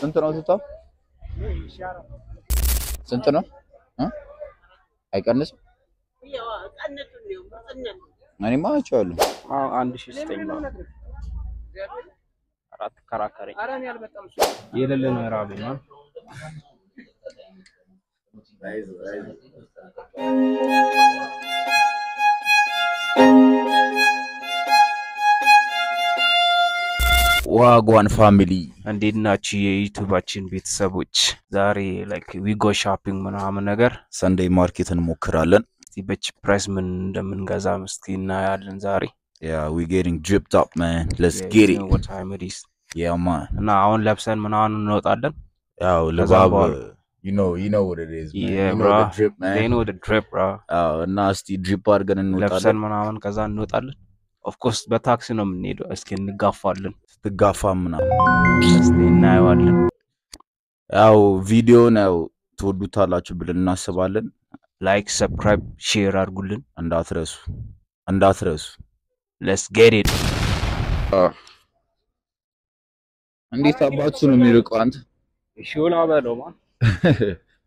ስንት ነው ቱታ? ስንት ነው? አይቀንስም? እኔማ አይቼዋለሁ። 1009 ነው። አራት ከራከረኝ የሌለ ነው ራበኝ። Wagwan family። እንዴት ናችሁ የዩቲዩባችን ቤተሰቦች? ዛሬ like we go shopping ምናምን ነገር። Sunday market እንሞክራለን። እስቲ በ cheap price ምን እንደምንገዛ እስቲ እናያለን ዛሬ። Yeah, we getting dripped up, man. Let's get it. What time it is? Yeah, man. እና አሁን ለብሰን ምናምን እንወጣለን። ያው ከዛ ልባብ በኋላ you know what it is, man. Yeah, you know bro. the drip, man. They know the drip, bro. አዎ፣ እና እስቲ drip አድርገን እንወጣለን። ለብሰን ምናምን ከዛ እንወጣለን። Of course በታክሲ ነው የምንሄደው። እስኪ እንጋፋለን፣ ስትጋፋ ምናምን እስቲ እናየዋለን። ያው ቪዲዮን ያው ትወዱታላችሁ ብለን እናስባለን። Like፣ subscribe፣ share አድርጉልን። እንዳትረሱ እንዳትረሱ። Let's get it. እንዴት አባቱ ነው የሚርቀው አንተ? ሾላ በለው ማን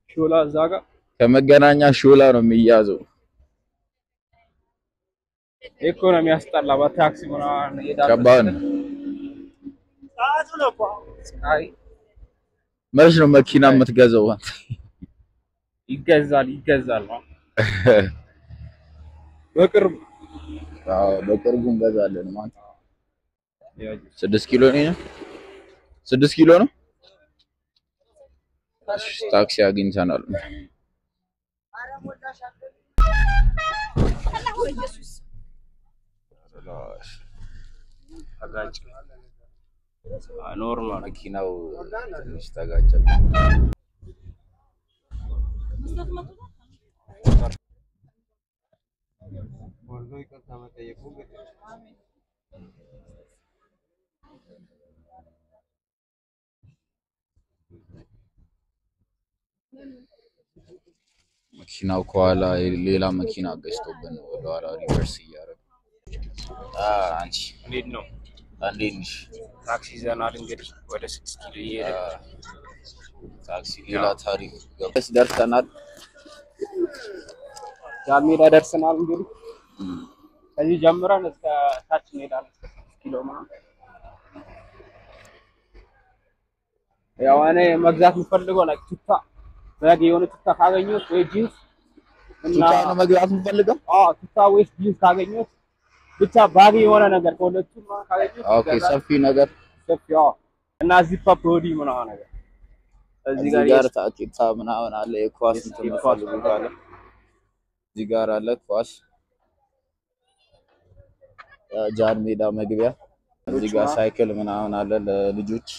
ሾላ እዛ ጋር። ከመገናኛ ሾላ ነው የሚያዘው። እኮ ነው የሚያስጠላ። በታክሲ ምናምን እሄዳለሁ። ከባድ ነው። አይ። መች ነው መኪና የምትገዛው አንተ? ይገዛል ይገዛል ነው በቅርቡ። አዎ፣ በቅርቡ እንገዛለን ማለት 6 ኪሎ ነው። 6 ኪሎ ነው። እሺ፣ ታክሲ አግኝተናል። ተጋጭ normal። መኪናው ትንሽ ተጋጨ። መኪናው ከኋላ ሌላ መኪና ገጭቶብን ነው ወደኋላ reverse እያደረገ። አንቺ። እንዴት ነው? እንዴት ነሽ? ታክሲ ይዘናል እንግዲህ ወደ 6 ኪሎ እየሄደ። ታክሲ ሌላ ታሪክ ደርሰናል። ጃንሜዳ ደርሰናል። እንግዲህ ከዚህ ጀምረን እስከ ታች እንሄዳለን፣ እስከ 6 ኪሎ ምናምን። ያው እኔ መግዛት የምፈልገው like ቱታ baggy የሆነ ቱታ ካገኘሁት ወይ ጂንስ እና ቱታ ነው መግዛት የምፈልገው። አዎ፣ ቱታ ወይስ ጂንስ ካገኘሁት፣ ብቻ baggy የሆነ ነገር ከሁለቱም ካገኘሁት Okay፣ ሰፊ ነገር። ሰፊ፣ አዎ። እና zip up hoodie ምናምን ነገር እዚህ እዚህ ጋር። ጋር ታኬታ ምናምን አለ። የኳስ እንትን የኳስ የምፈልጉ ካለ እዚህ ጋር አለ ኳስ። ጃን ሜዳ መግቢያ እዚህ ጋር ሳይክል ምናምን አለ ለልጆች።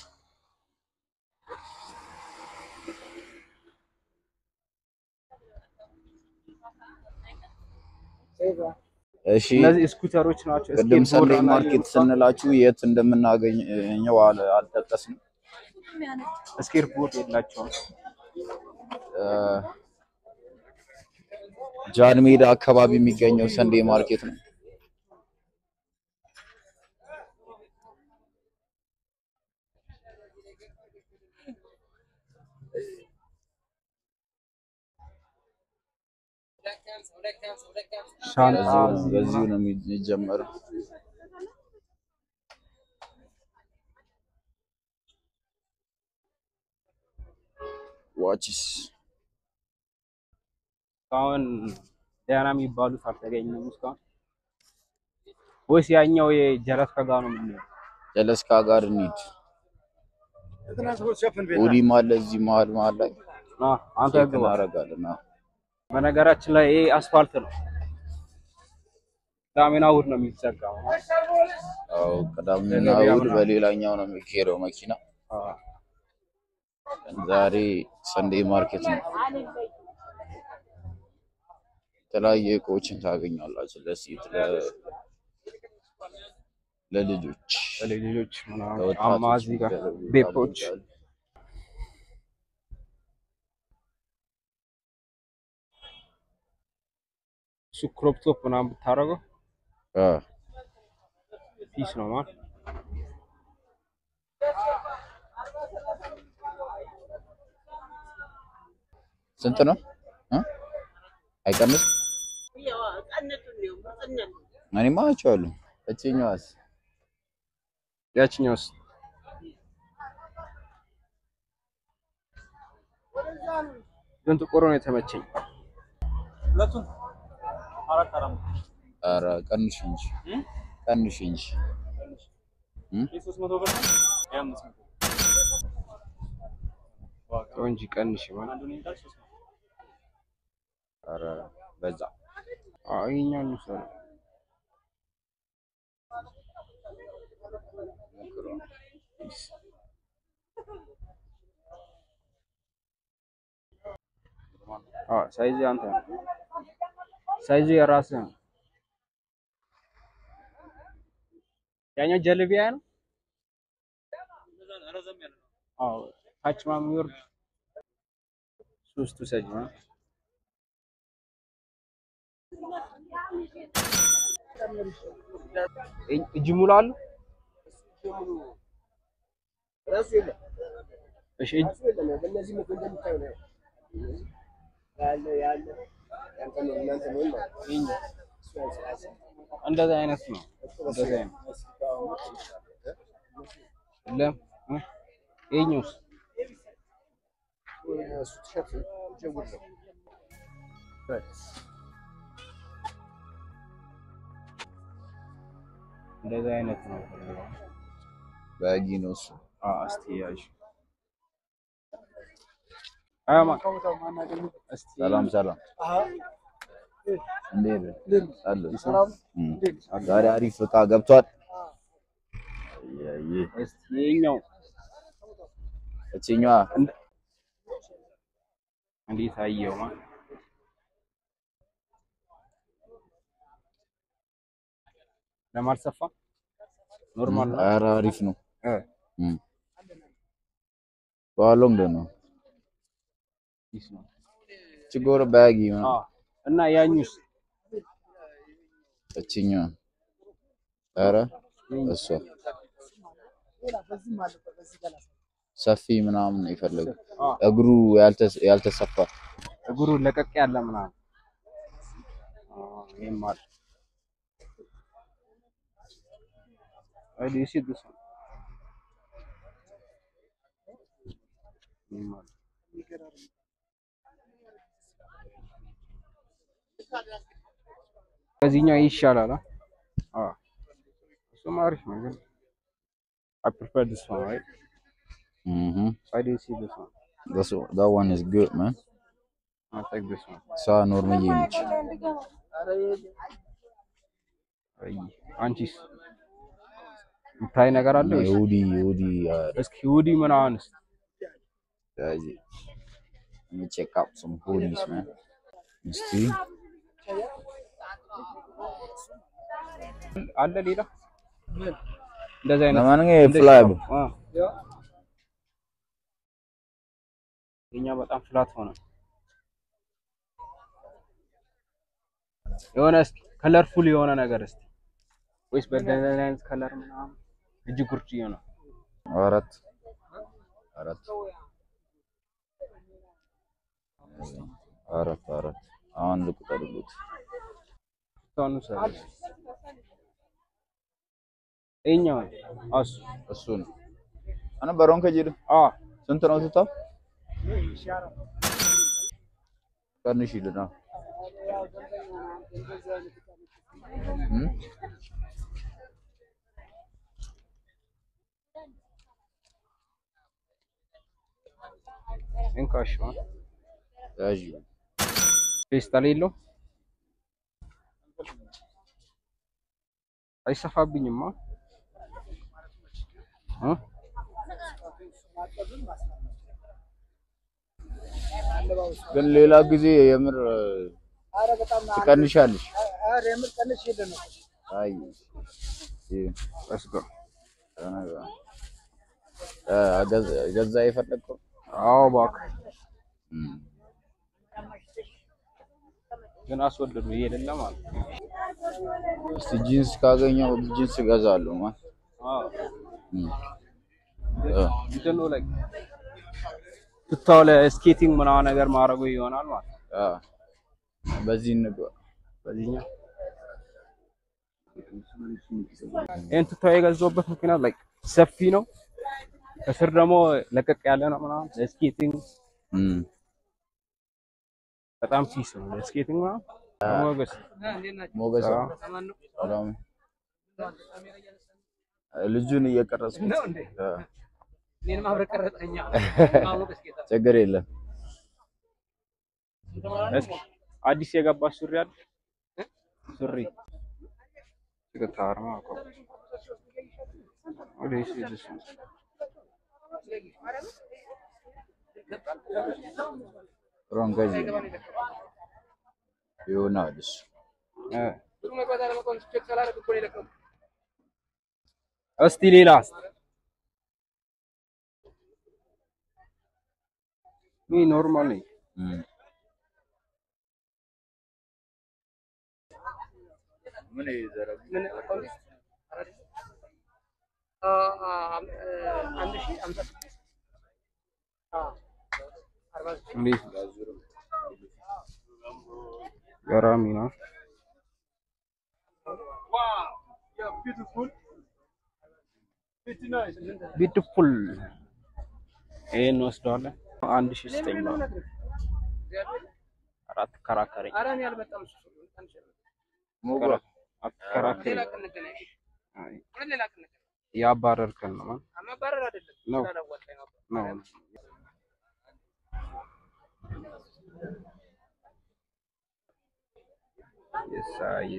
እሺ። እነዚህ scooter ኦች ናቸው። ቅድም skateboard Sunday አላየሁም። market ስንላችሁ የት እንደምናገኘው አልጠቀስንም። Skateboard የላቸውም። ጃን ሜዳ አካባቢ የሚገኘው Sunday market ነው። ሻንጣ በዚሁ ነው የሚጀመረው። Watches. እስካሁን ደህና የሚባሉት አልተገኘም እስካሁን። ወይስ ያኛው የጀለስካ ጋር ነው የምንሄደው? ጀለስካ ጋር እንሂድ። Hoodie ም አለ እዚህ መሀል መሀል ላይ። ና አንተ check ግባ። እናደርጋለን። አዎ። በነገራችን ላይ ይሄ አስፋልት ነው። ቅዳሜና እሑድ ነው የሚዘጋው። አዎ፣ ቅዳሜና ለገበያ እሑድ ምናምን። በሌላኛው ነው የሚካሄደው መኪና። ዛሬ Sunday market ነው። የተለያየ እቃዎችን ታገኛላችሁ። ለሴት፣ ለልጆች፣ ለልጆች ምናምን ጫማ ለወጣቶች እዚህ ጋር የሚደረጉ vape ኦች። ታገኛላችሁ። እሱ crop top ምናምን ብታደርገው peace ነው ማለት። ስንት ነው? አይቀንስም? እኔማ አይቼዋለሁ። እቺኛዋስ? ያችኛውስ ግን ጥቁሩ ነው የተመቸኝ። ኧረ ቀንሽ እንጂ ቀንሽ እንጂ። ተው እንጂ ቀንሽ ማለት። ኧረ በዛ። አዎ ይኸኛውን እንውሰደው። አዎ size ኡ ያንተ ነው። Size ኡ የራስህ ነው። ያኛው ጀልቢያ ነው። አዎ ታች ምናምን የሚወርድ ሶስቱ ሰጅ ነው። እጅ ሙሉ አሉ። እሺ እንደዚህ አይነት ነው። እንደዚህ አይነት የለም። ይኸኛውስ እንደዚህ አይነት ነው። Baggy ነው እሱ። አዎ እስቲ ያዥ። አያማ እስቲ ሰላም ሰላም። እንዴት ነህ? አለሁ። ዛሬ አሪፍ ዕቃ ገብቷል። እስቲ ይኸኛው እቺኛዋ እንዴት አየው? ለማልሰፋ normal ነው። ኧረ አሪፍ ነው። በኋላው ምንድን ነው ችግሩ? Baggy ነው። እና ያኙስ እቺኛዋ ኧረ እሷ ሰፊ ምናምን ነው የፈለገው። እግሩ ያልተሰፋ እግሩ ለቀቅ ያለ ምናምን። ይሄም አለ። አይ do you see this one? ይሄም አለ። ከዚህኛው ይሻላል። አዎ እሱም አሪፍ ነው ግን I prefer this one, right? Why do you see this one? That one is good, man. I'll take this one. እሷ ኖርምዬ ነች። አይ አንቺስ የምታይ ነገር አለ ወይስ? Hoodie hoodie እስኪ hoodie ምናምን እስኪ Guys, let me check out some hoodies, man. እስቲ አለ ሌላ እንደዚህ አይነት ለማንኛውም fly የኛ በጣም flat ሆነ። የሆነ እስኪ colorful የሆነ ነገር እስኪ ወይስ በእንደዚህ አይነት color ምናምን እጅ ጉርድ የሆነ አራት አራት አራት አራት አሁን ልቁጠርሉት። ይኸኛው እሱ እሱ ነው አነ በሮን ከጂዱ ስንት ነው ስታው? ቀንሽ ይልና እንካሽ ያዥ ፌስታል የለው አይሰፋብኝማ። ግን ሌላ ጊዜ የምር ትቀንሻለሽ። አይ ገዛ የፈለግከው? አዎ እባክህ ግን አስወደዱ የሌለ ማለት ነው። እስቲ ጂንስ ካገኘው ጂንስ እገዛለሁ። ማለት አዎ እንትኑ ላይ ቱታው ለ skating ምናምን ነገር ማድረጉ ይሆናል ማለት ነው። በዚህ እንግባ። በዚህኛው ይሄን ቱታው የገዛሁበት ምክንያት like ሰፊ ነው፣ ከስር ደግሞ ለቀቅ ያለ ነው ምናምን ለ skating በጣም peace ነው ለ skating ምናምን። ሞገስ ሞገስ ሰላም። ልጁን እየቀረጽኩት ችግር የለም። እስኪ አዲስ የገባ ሱሪ አለ ሱሪ ይከታርማ እኮ ወዴስ ይድስ ሮንገዚ ይሆናል እሱ። እስቲ ሌላስ ይህ normal ነው። እንዴት ገራሚ ነው። Beautiful ይሄን እንወስደዋለን። 1009 ነው። አትከራከረኝ፣ አትከራከረኝ። ያባረርከን ነው ነው ነው። የሳይ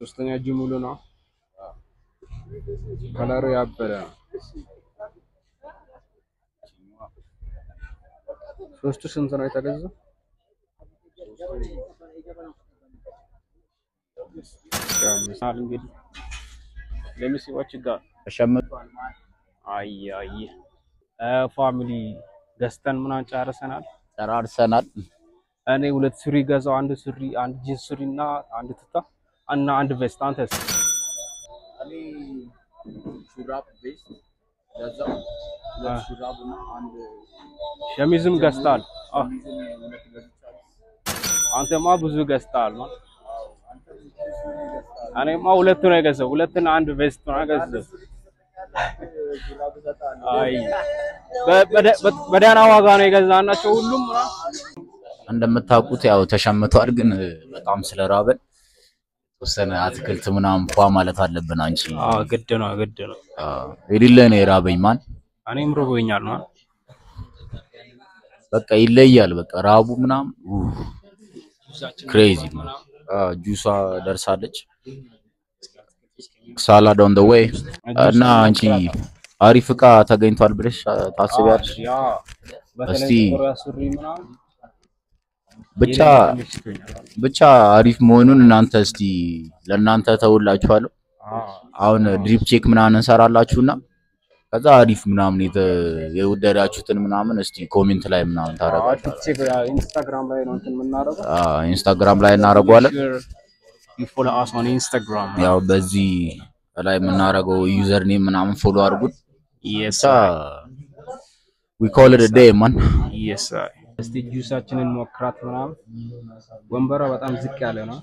ሶስተኛ እጁ ሙሉ ነው። ከለሩ ያበደ ነው። ሶስቱ ስንት ነው የተገዛው? እንግዲህ ለምሲዎች ጋር አይ አይ family ገዝተን ምናምን ጨርሰናል፣ ጨራርሰናል። እኔ ሁለት ሱሪ ገዛው፣ አንድ ሱሪ፣ አንድ ጂንስ ሱሪ እና አንድ ቱታ እና አንድ vest። አንተስ? እኔ ሹራብ vest ገዛው፣ ሁለት ሹራብ እና አንድ ሸሚዝም ገዝተሃል? አንተማ ብዙ ገዝተሃል። እኔማ ሁለቱ ነው የገዛው፣ ሁለትና አንድ vest ነው የገዛው። አይ በደህና ዋጋ ነው የገዛናቸው ሁሉም። እንደምታውቁት ያው ተሸምቷል፣ ግን በጣም ስለራበን የተወሰነ አትክልት ምናምን ፏ ማለት አለብን። አንቺ አዎ፣ ግድ ነው ግድ ነው። የሌለ ነው የራበኝ ማን። እኔም ርቦኛል ማን። በቃ ይለያል። በቃ ራቡ ምናምን crazy። ጁሷ ደርሳለች። Salad on the way። እና አንቺ አሪፍ እቃ ተገኝቷል ብለሽ ታስቢያለሽ? እስቲ ብቻ ብቻ አሪፍ መሆኑን እናንተ እስቲ ለእናንተ ተውላችኋለሁ። አሁን drip check ምናምን እንሰራላችሁና ከዛ አሪፍ ምናምን የወደዳችሁትን ምናምን እስቲ comment ላይ ምናምን ታረጋላችሁ። ኢንስታግራም ላይ ነው እንትን የምናደርገው። አዎ ኢንስታግራም ላይ እናደርገዋለን። You follow us on Instagram. ያው በዚህ ላይ የምናደርገው user name ምናምን follow አድርጉት። Yes, we call it a day man. Yes sir. እስቲ ጁሳችንን ሞክራት ምናምን። ወንበሯ በጣም ዝቅ ያለ ነው።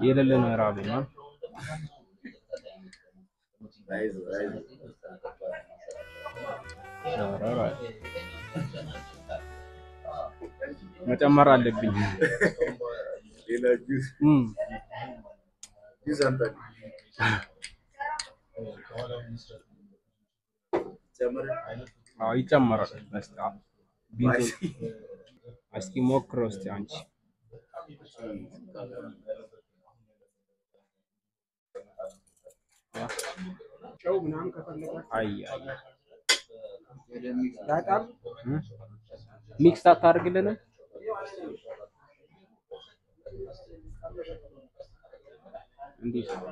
የሌለ ነው የራበኝ ማን። መጨመር አለብኝ። አዎ ይጨመራል። እስኪ ሞክረው እስኪ አንቺ። አይ አይ mix አታደርግልንም? እንዴት ነው?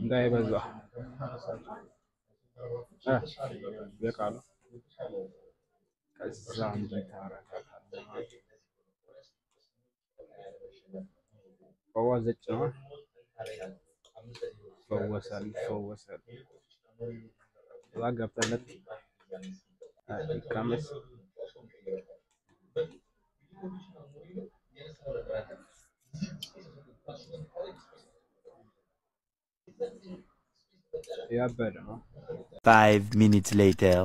እንዳይበዛ በቃሉ። ከዛ እንዲህ ታረጋታለህ። ፈዋዘጭ ነው፣ ይፈወሳል፣ ይፈወሳል። እዛ ገብተለት ይቀመስ። ያበደ ነው። 5 minutes later.